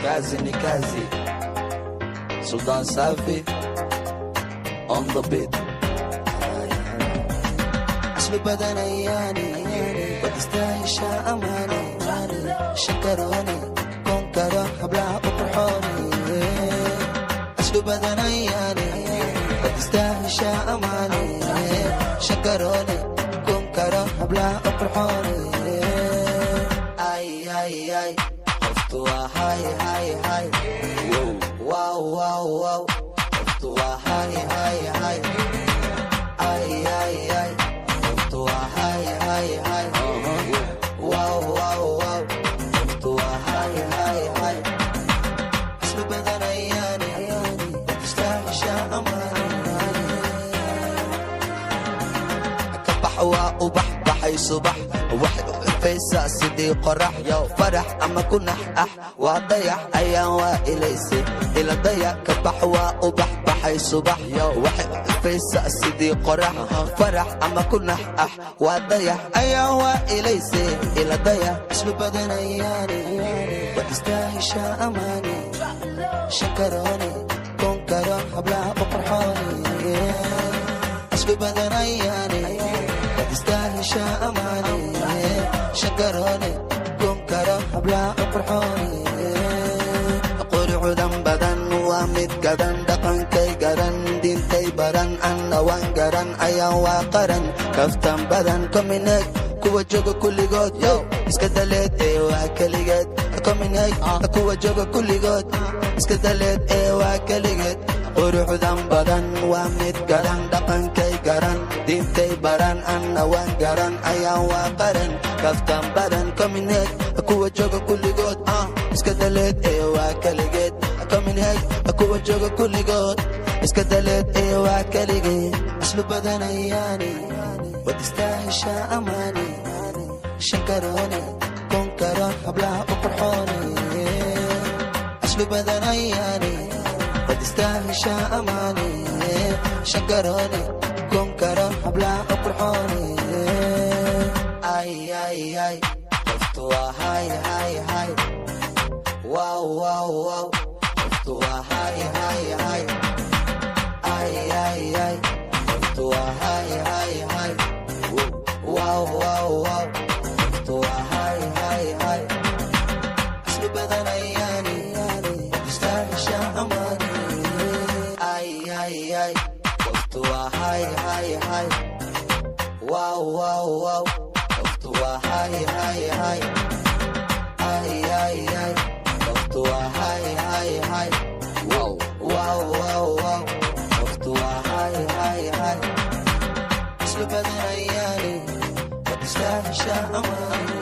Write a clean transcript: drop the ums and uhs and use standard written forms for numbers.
Kazi ni kazi. Sultan Safi on the beat. Aslu badanayaani, wad istaahishaa amaani. Shakarooni, koonkaro hablaha u qurxooni. Aslu badanayaani, wad istaahishaa amaani. Shakarooni, koonkaro hablaha u qurxooni. Ay ay ay, qoftu waa hay hay hay. Wow wow wow, qoftu waa hay hay hay. Ay ay ay, qoftu waa hay hay hay. Wow wow wow, qoftu waa hay hay hay. Aslu badanayaani, wad istaahishaa amaani. Kabax waa ubax baxay subax, waxay u ifaysaa sidii qorax. Farax ama ku nax ah, waa dayax ayaan waa ilayse ila daya. Kabax waa ubax baxay subax, waxay u ifaysaa sidii qorax. Farax ama ku nax ah, waa dayax ayaan waa ilayse ila daya. Aslu badanayaani, wad istaahishaa amaani. Shakarooni, koonkaro hablaha u qurxooni. Aslu badanayaani, wad istaahishaa amaani. Shakarooni, koonkaro hablaha u qurxooni. Quruxdan badan waa mid gadan, dhaqankay garan, diintay baran, anna waan garan. Ayaan waa qaran, kaftan badan. Komineeg kuwa jooga kulligood, yo iska daleed ee waa keligeed. Komineeg kuwa jooga kulligood, iska daleed ee waa keligeed. Quruxdan badan waa mid garan, dhaqankay garan, diintay baran, anna waan garan. Ayaan waa qaran, kaftan badan. Komineeg kuwa jooga kulligood, iska daleed ee waa keligeed. Komineeg kuwa jooga kulligood, iska daleed ee waa keligeed. Aslu badanayaani, wad istaahishaa amaani. Shakarooni, koonkaro hablaha u qurxooni. Aslu badanayaani, wad istaahishaa amaani. Shakarooni, koonkaro hablaha u qurxooni. Ay ay ay, qoftu waa hay hay hay. Wow wow wow, qoftu waa hay hay hay. Ay ay ay, qoftu waa hay hay hay. Wow wow wow, qoftu waa hay hay hay. Aslu badanayaani, wad istaahishaa amaani. Ay ay ay, qoftu waa hay hay hay. Wow wow wow, qoftu waa hay hay hay. Ay ay ay, qoftu waa hay hay hay. Wow wow wow wow, qoftu waa hay hay hay. Aslu badanayaani, wad istaahishaa amaani.